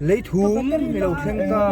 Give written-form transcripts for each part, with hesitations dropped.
Leithum i lo thleng ta.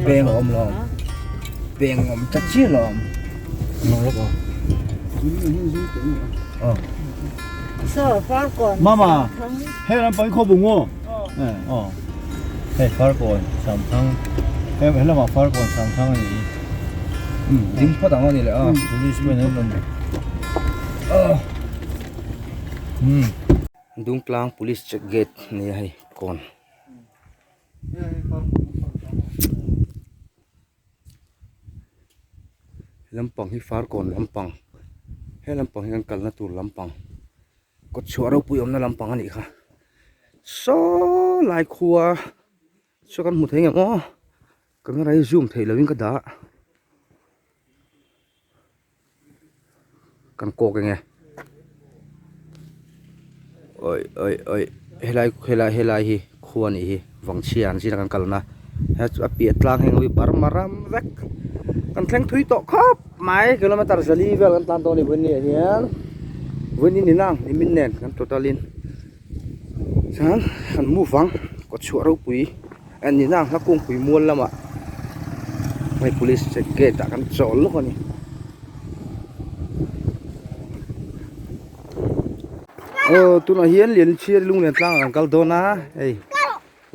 Peng a awm lo. Peng a awm ta chiah lo awm. Mama, hei lam pang khaw bung aw. Aw. Hei farkawn samthang. Hei he lamah farkawn samthang a ni. Ding phawt ang a ni leh a. Police pawhin an rawn. Dungtlang police check gate a ni a hei kawn. Lampang hi farkawn lampang he lampang hi kan kalna tur lampang kawt chhuah ropui awmna lampang a nih kha saw lai khua saw kan hmu thei ngem aw camera hi zoom theih loh in ka dah kan kawk eng e awi awi awi helai helai helai hi khua a nih hi vangchhia an zira kan kalna he chu a piah tlang heng ho hi burma ram vek kan thleng thui tawh khawp mai kilometer zali vel kan tlan dawn a ni vawiin ni ah hian vawiin ni ni nang nimin nen kan total in chuan kan move ang kawtchhuah ropui a ni nang hla kungpui mual lamah hei police check gate ah kan chawl lawk a ni. Aw tunah hian Lianchhiar lunglen tlangah kan kal dawn a hei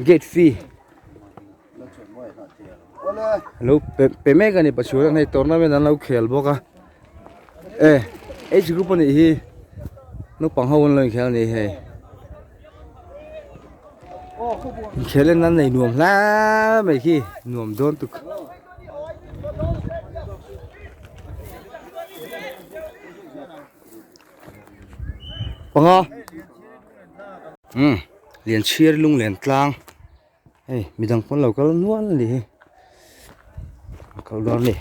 gate fee lo pe pe mek a ni pachuan hei tournament an lo khel bawk a e age group a nih hi naupang ho an lo inkhel a ni hei. Inkhel en nan nei nuam hle mai khi nuam dawn tuk. Panga umm Lianchhiar lunglen tlang hei midang pawn lo kal nual a ni hi a kal dawn a ni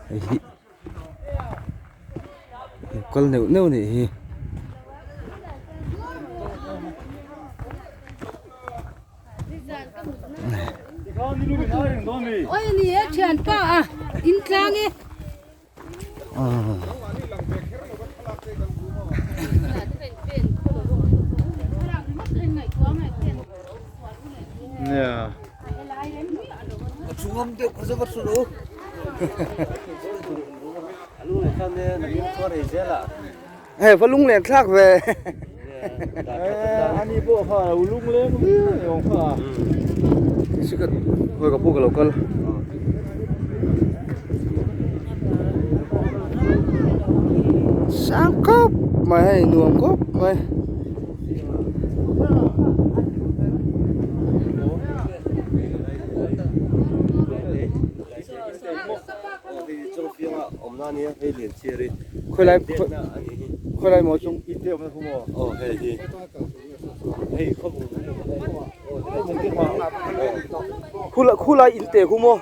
hei hi. Kal neuh neuh a nih hi. Hei va lunglen thlak ve. Ani pawh kha lo lungleng viau ni awm kha. Sikhat hawi ka pu ka lo kal. Sang khawp mai hei nuam khawp mai. Khawilai khawilai maw chung khulai khulai in te khu maw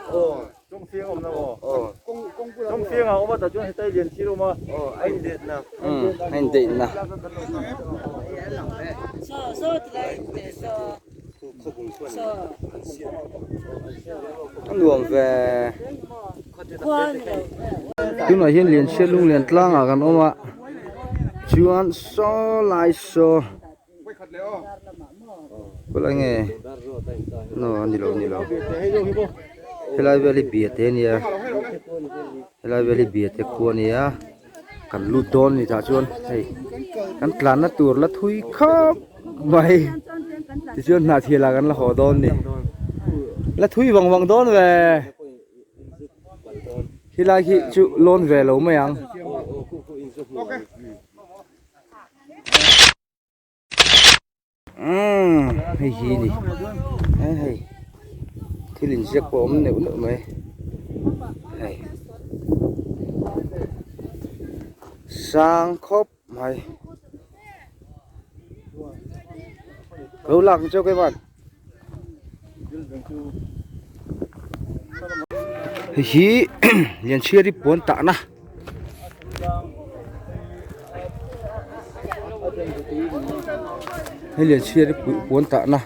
a in deih na. A nuam ve tunah hian Lianchhiar lunglen tlangah kan awm a chuan saw lai saw khawlai nge no a ni lo a ni lo helai vel hi biate a nia helai vel hi biate khua a nia kan lut dawn a ni tah chuan hei kan tlanna tur la thui khawp mai tichuan hnahthial ah kan la haw dawn a ni la thui vang vang dawn ve helai hi chu lawn ve lo mai ang. Umm hei hi ni he hei thil inziak pawh a awm neuh neuh mai hei sang khawp mai lo lak ang cheu keimah hei hi Lianchhiari puan tahna. Hei lian chhiar hi puan tahna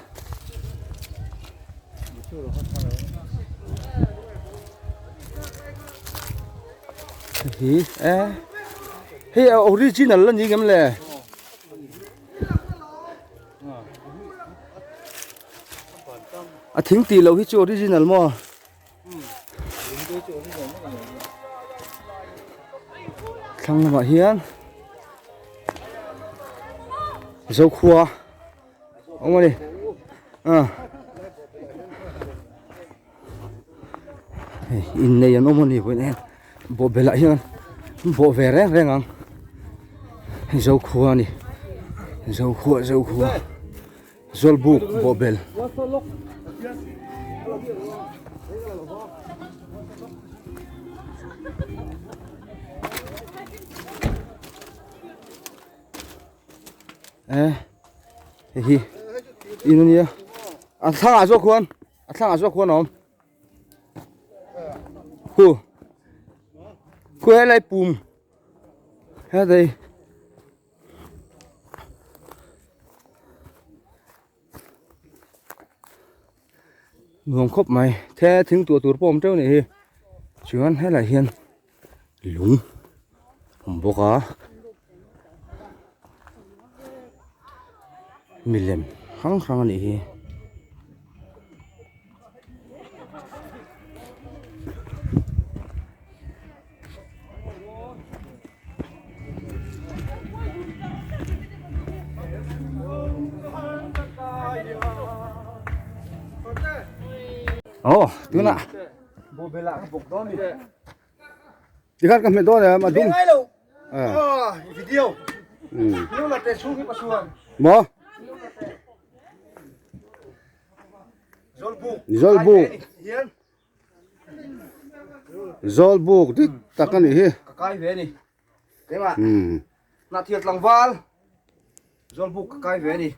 hi e hei a original a ni ngem le. A thing tih loh hi chu original maw? Thlang lamah hian Zokhua awm a ni ah hei innei an awm a ni vawiin hian bawhbel ah hian an bawh ve reng reng ang hei Zokhua a ni Zokhua Zokhua. Zawlbuk bawhbel. Eh, hei hi in ania. A thlangah zawk khuan, a thlangah zawk khuan a awm. Khu. Khu helai pum. Helai Nuam khawp mai the thing tuah tur pawh awm teuh nih hi chuan helaiah hian lung awm bawk a milem hrang hrang a nih hi. Oh, tuna. Tikhan ka hmet dawn em a dum. Ah, video. Mo. Zawlbuk. Zawlbuk. Zawlbuk dik tak a nih hi. Ka kai ve a ni. Keimah. Hnahthial tlangval Zawlbuk ka kai ve a ni.